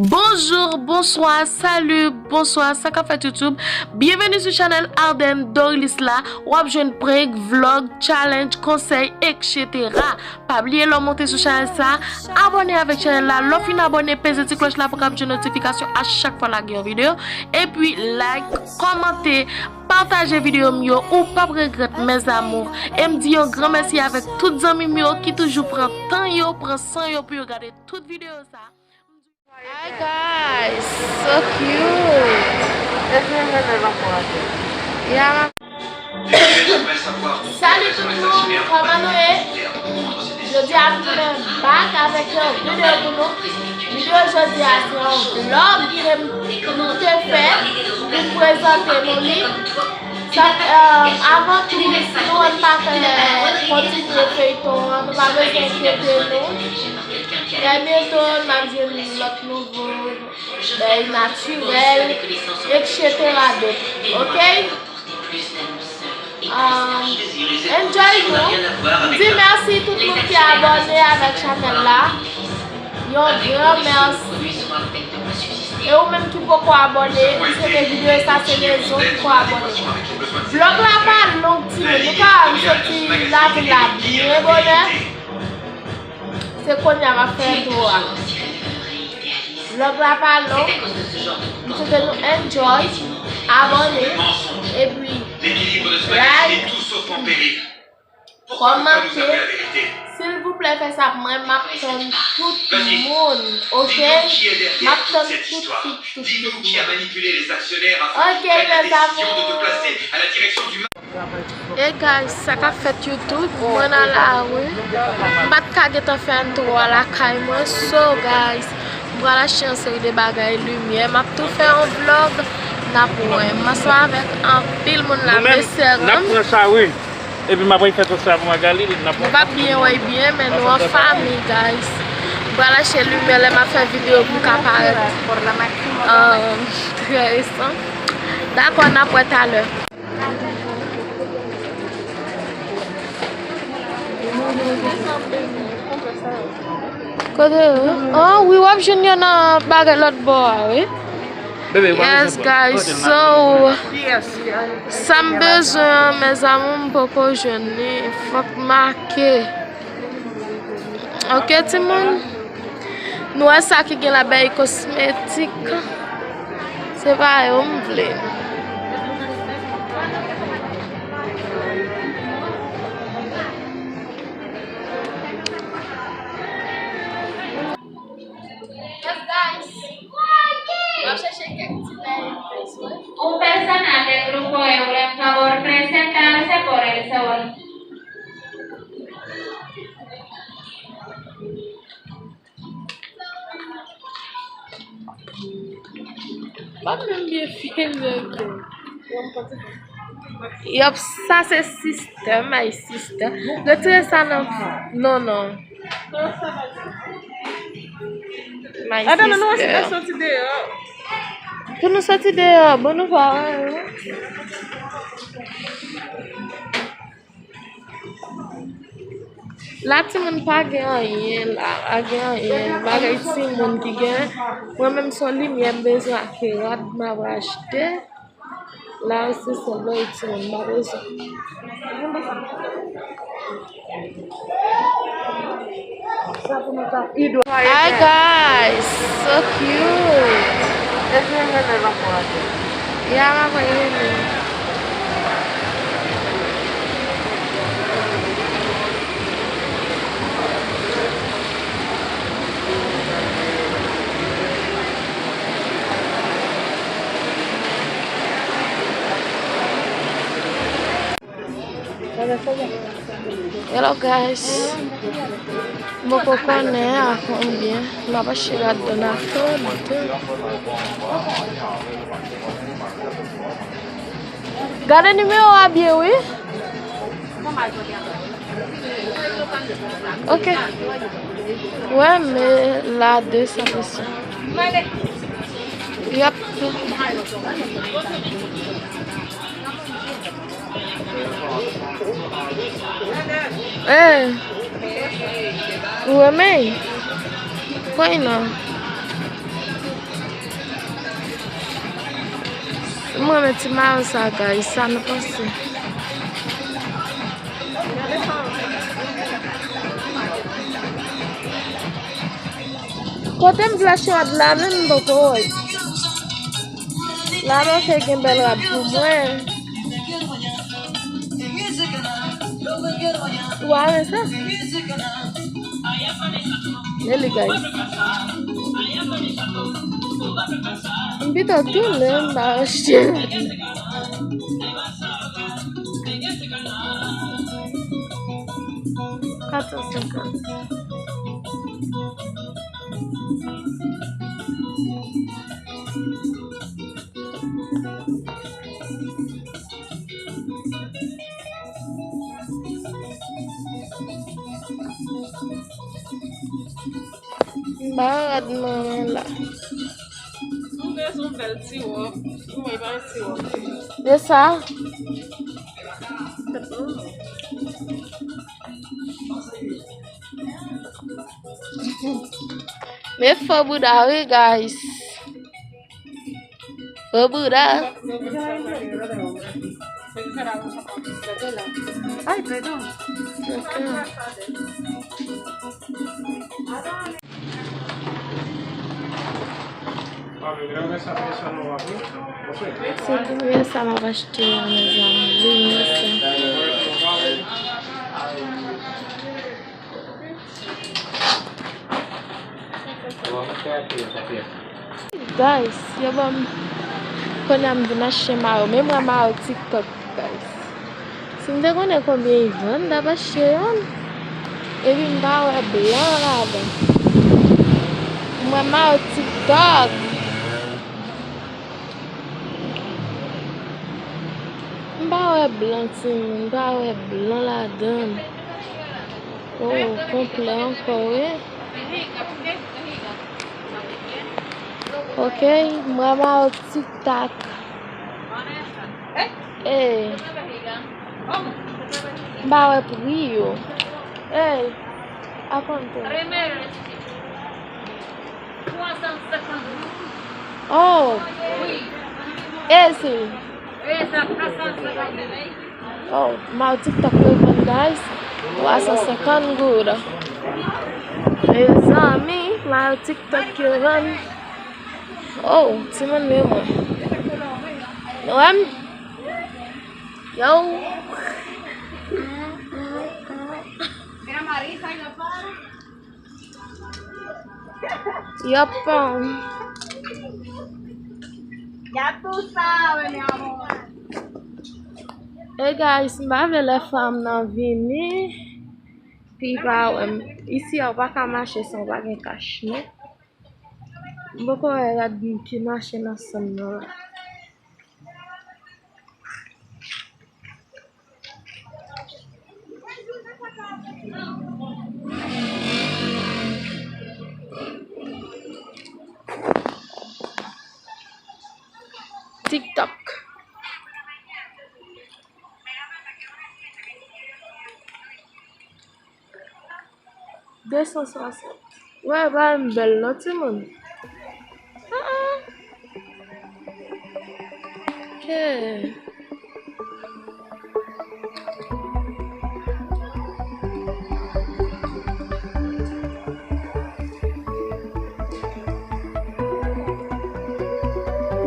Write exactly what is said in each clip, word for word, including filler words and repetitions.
Bonjou, bonswa, sali, bonswa, sa k ap fèt YouTube? Byenveni sou chanèl Ardenne Dorilis la. W ap jwenn prank, vlog, challenge, konsèy, etsetera. Pa bliye lè w monte sou chanèl sa, abòne avèk chanèl la. Lè w fin abòne, peze ti klòch la pou w kapab jwenn notifikasyon a chak fwa lage yon videyo. Epi like, kòmante, pataje videyo m yo, ou p ap regrèt, mes amours. E m di yon gran mèsi avèk tout zanmi m yo ki toujou pran tan yo, pran san yo pou yo gade tout videyo sa. Hi guys, so cute. Yeah. Salut tout moun, kòman nou ye? Jodi a m tounen back avèk yon videyo pou nou. Videyo jodi a se yon vlog ke m te fè pou m prezante nou li. Sa, euh, avan tou, si nou wè m pa fè kontinye feyton an, nou pa bezwen enkyete nou. Trè byento, n ap jwenn lòt nouvo bèy natirèl, etsetera dòt. Ok? Um, enjoy nou. M di mèsi tout moun ki abòne avèk chanèl la. Yon gran mèsi. E ou menm ki poko abòne, m swete videyo sa se rezon ki pou abòne. Vlog la pa long, timoun. Nou ka wè m soti lavil la byen bonè. Se kounye a m ap fè entwo a. Vlog la pa long. M swete nou enjoy, abòne, epi like, kòmante. Silvouplè, fè sa pou mwen, m ap tann tout moun, ok? M ap tann tout, tout, tout, tout moun. Ok, mes amours. Hey guys, sa k ap fèt YouTube? Mwen nan lari. M pa t ka gentan fè entwo a lakay mwen. So guys, m pral achte yon seri de bagay limyè. M ap tou fè yon vlog. N ap wè. M ansanm avèk anpil moun la, mesye. N ap pran sa, wi. Epi m ap fè transfè pou Magali, n ap... Nou p ap byen wè byen, men nou an fanmi, guys. M pral achte limyè lè m ap fè videyo pou m ka parèt, um, trè resan. Dakò, n ap wè talè. Kote yo? Oh, wi, w ap jwenn yo nan bagay lòt bò a, wi. Yes, guys, so, sa m bezwen an, mes amours, m poko jwenn li. Fòk make. Ok, timoun? Nou wè sa ki gen la, bèy kosmetik. Se pa yo m vle. Yes, guys. M ap chèche kèk ti bèy, guys, wè. Un personaje truco es un favor presentarse por el sol. Pa menm byen fini, ok. Yòp, sa se sister, my sister. Retire sa nan, non, non. My sister. Atann, nou soti deyò. Pou nou soti deyò, bon, nou pa wè, wi. La, timoun, pa gen anyen la, pa gen anyen. Bagay timoun ki gen. Mwen menm, se yon limyè m bezwen ak rad m ap achte. La osi, se lòt timoun m ap bezwen. Hi guys, so cute. Yeah, m ap rele. Hello guys. M poko konnen a konbyen. M ap achte rad nan atann. Gade nimewo a byen, wi. Ok. Wè, men la de san peso. Yap. Eh. Ou renmen? Pran nan. M renmen ti mayo sa, guys. Sa nou panse? Kote m di achte rad la menm, m poko wè. La m fè gen bèl rad pou mwen. Ou pa renmen sa? Men li, guys. M pito tounen, m pa achte. Kat san senkant. M pa rad mwen la. M bezwen bèl ti wòb. M wè pa ti wòb. E sa? Men fo bouda wi, guys. Fo bouda. Ay, padon. Se premye sa m ap achte a, mezanmi. Wi, mèsi. Guys, yo ban m, kounye a m vin achte mayo. Men mwen mayo TikTok, guys. Si m te konnen konbyen li vann, m t ap achte youn. Epi m pa wè blan ladan. Mwen mayo TikTok. M pa wè blan, timoun, m pa wè blan ladan. Oh, konplè ankò, wi. Ok, m wè mayo TikTok. Ey. M pa wè pri yo. Ey. Akonte. Oh. Esi. Oh, mayo TikTok yo vann, guys. Twa san senkant goud. Mezanmi, mayo TikTok yo vann. Oh, timoun, men mwen. Wè m. Yo. Yo, pon. Ya tú sabes, mi amor. Hey guys, m pa vle lè fanm nan vini. Pi pa wè m. Isi a, ou pa ka mache san w pa gen kach, non. M poko wè rad ki mache nan san m nan la. TikTok. De san swasant. Wè, pa m bèl non, timoun. Ah, ah. Ok.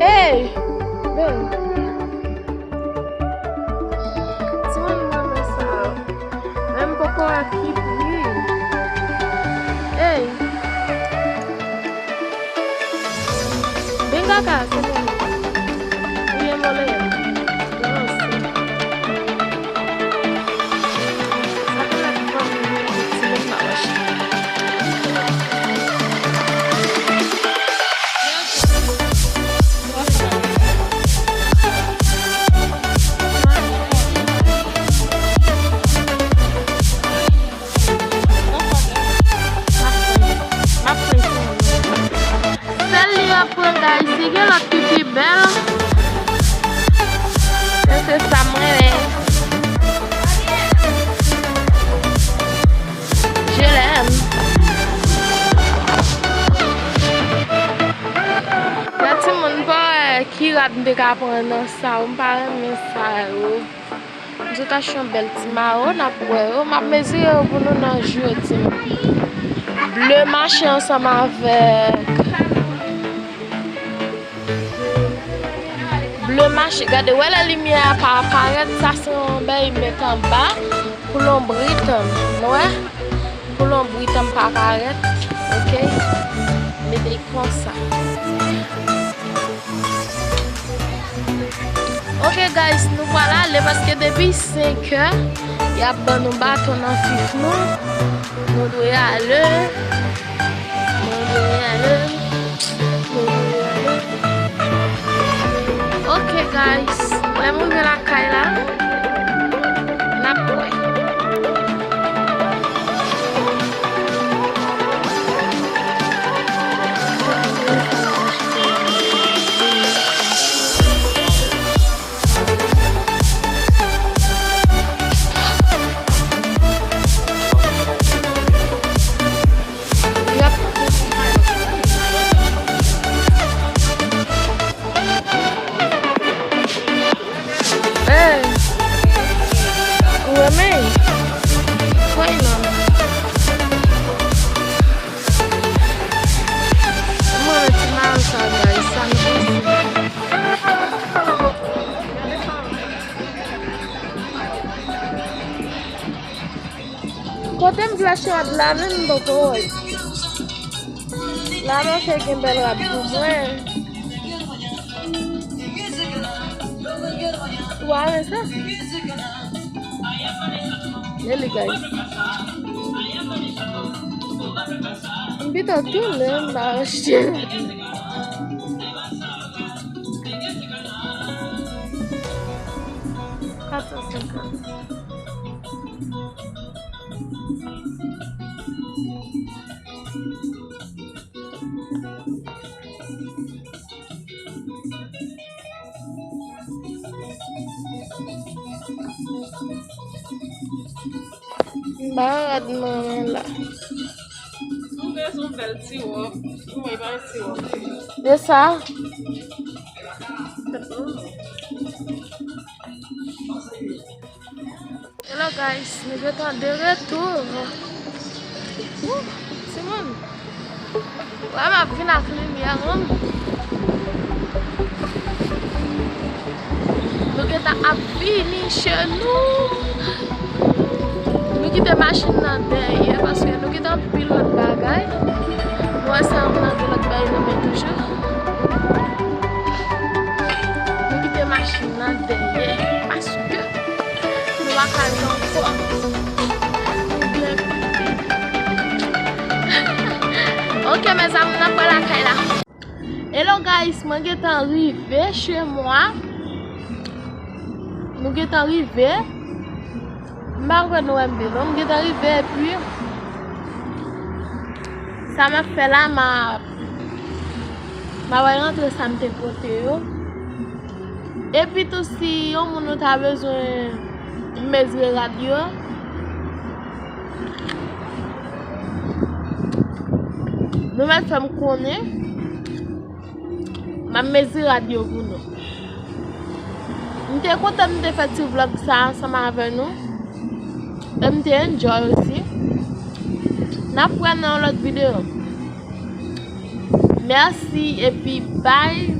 Hey! Ben. Timoun mwen men sa. Men m poko wè ki pri. Hey! Benga ka, se mwen. Ou ye mole. Sèl li ap pran, guys. Si gen lòt ki M te ka pran nan sa yo, m pa renmen sa yo. M sot achte yon bèl ti mayo, n ap wè yo. M ap mezire yo pou nou nan jou yo di m. Ble mache ansanm avèk ble mache. Gade, wè lè limyè a pa parèt, sa se yon bèy met anba pou lonbrit an. Nou wè? Pou lonbrit an pa parèt, oke? Mete l konsa. Oke, guys, nou pral ale paske depi senkè, y ap ban nou baton nan fif nou. Nou dwe ale. Nou dwe ale. Nou dwe ale. Oke, guys, lè m rive lakay la, n ap wè. Hey, ou renmen? Kwè non. Mwen renmen ti mayo sa, guys, sa m di. Kote m vle achte rad la menm, m poko wè. La m ap fè gen bèl rad pou mwen. Ou pa wè sa? Gade li, guys. M pito tounen, m pa achte. Kat san senkant. M pa rad mwen la. M bezwen bèl ti wòb. M wè pa ti wòb. De sa? Hello guys, nou gentan de retou. Wouh, timoun. Wè, m ap vin ak limyè, wi. Nou gentan ap vini chez nous. Nou kite machin nan dèyè paske nou gentan anpil lòt bagay. Nou wè sa, nou nan de lòt bagay nan men toujou. Nou kite machin nan dèyè paske nou pa ka ankò. Ok, mezanmi, n ap pran lakay la. Hello guys, mwen gentan rive chez moi. Nou gentan rive. M pa kwè nou wè m byen non. M gentan rive epi sa m ap fè la, m ap, m ap al rantre sa m te pote yo. Epi tou, si yon moun ou ta bezwen mezire rad yo, nou mèt fè m konnen. M ap mezire rad yo pou nou. M te kontan m te fè ti vlog sa ansanm avè nou. E m te enjoy osi. N ap wè nan yon lòt videyo. Mèsi epi bye.